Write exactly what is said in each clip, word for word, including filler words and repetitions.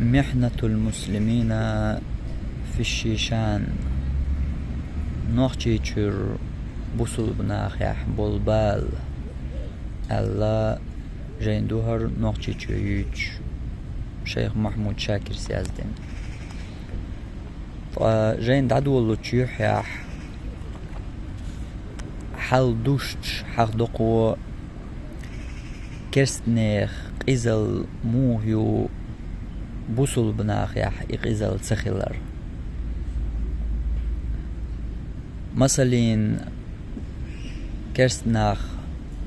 محنة المسلمين في الشيشان. Нохчийчуьра бусулба нахехь болу бала, аьлла, жайна ду хӀара Нохчийчоь юьйцуш шайх Махьмуд Шакирс яздина. Ткъа жайна дӀадолалучу юьххьехь хьал душчу хьахдокхо керстанех къизалла муха ю бусулба нахехь и къизалла ца хилар. Масалин, керстанах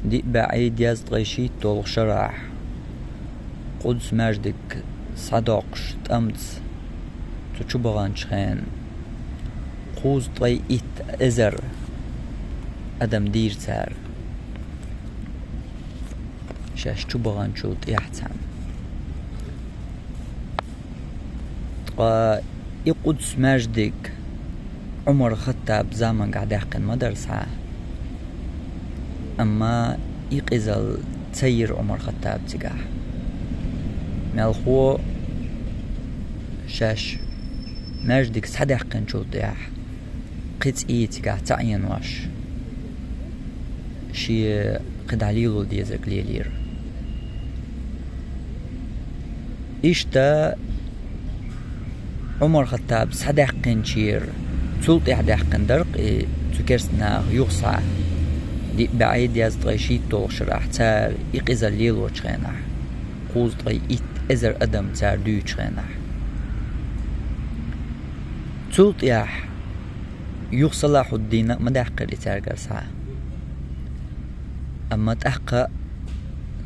диъ бӀе дезткъе шийтталгӀа шарахь Къудс маьждиг схьадоккхуш тӀамца цу чу баханчу хенахь кхузткъе итт эзар адам дийра цара шаьш чу баханчул тӀаьхьа цхьаьна. Ткъа и Къудс маьждиг Ӏумар-Хаттаб заманахь даьккхина ма дара схьа, амма и къизалла ца йира Ӏумар-Хаттаба цигахь. Мелхо шаьш маьждиг схьадаьккхинчул тӀаьхьа кхин цӀий цигахь ца Ӏенош, шен кхидӀа лело дезарг лелийра. Иштта Ӏумар-Хаттаб схьадаьккхинчера, цул тӀаьхьа даьккхина дара-кх и цу керстанаха юха схьа, диъ бӀе дезткъе шийтталгӀа шарахь цара и къизалла лелочу хенахь, кхузткъе итт эзар адам цара дуьйцучу хенахь. Цул тӀаьхьа юха Салахьуддина а ма даьккхира и цаьргара схьа. Амма тӀаккха а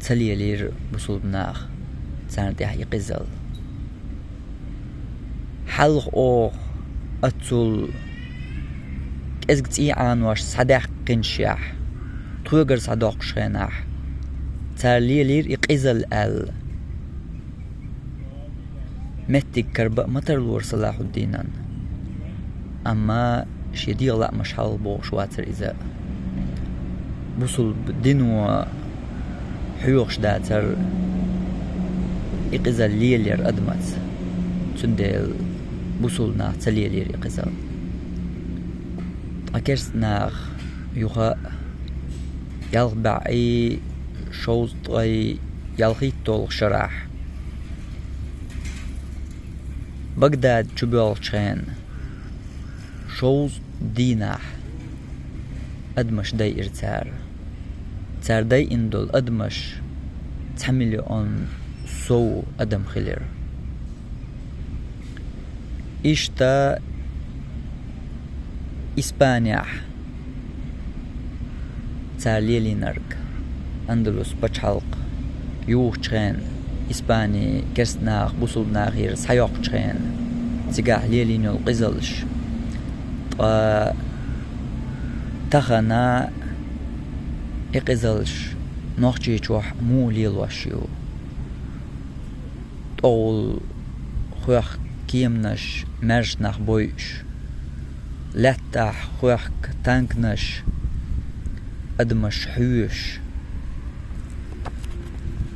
ца лелийра бусулба наха царна тӀехь и къизалла. Хьалха оха аццул кӀезиг цӀий Ӏенош схьадаьккхинчехь, тхоьгара схьадоккхуш хенахь, цара лелийра и къизалла аьлла, меттиг карба а ма тарлора Салахьуддинан. Амма шен дегӀан лаамаш хьалха бохуш вацара иза. Бусулба дино хьоьхуш дацара и къизалла лелаяр адамаца. Цундела бусулба наха ца лелийра и къизалла. Ткъа керстанаха юха а ялх бӀе шовзткъе ялхитталгӀа шарахь Багдад чу боьлхучу хенахь шовзткъа дийнахь адамаш дайира цара. Цара дайина долу адамаш цхьа миллион сов адам хилира. Иштта Испанехь цара лелийнарг, Андалус пачхьалкх юхучу хенахь, Испани керстанаха бусулба нахера схьайоккхучу хенахь, цигахь лелийна йолу къизаллаш. Ткъа тахана и къизаллаш Нохчийчохь муха лелош ю? ТӀогӀул хоьхку кеманаш маьрша нах бойуш, лаьттахь хоьхку танканаш адамаш хьоьшуш,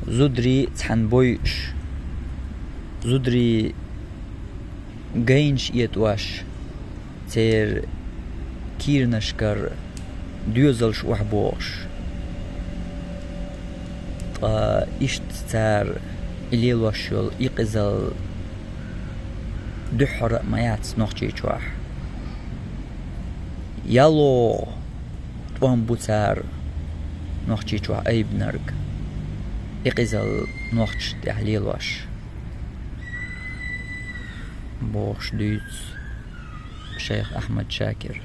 зударий цхьаьна бойуш, зударий гайнаш этӀош, церан кийранашкара доьзалш охьабохуш. Ткъа иштта цара и лелош йолу и къизалла дуьххьара а ма яц Нохчийчохь. ЯлхолгӀа тӀом бу цара Нохчийчохь айбинарг, и къизалла нохчашна тӀехь лелош, бохуш дуьйцу шайх Ахьмад Шакира.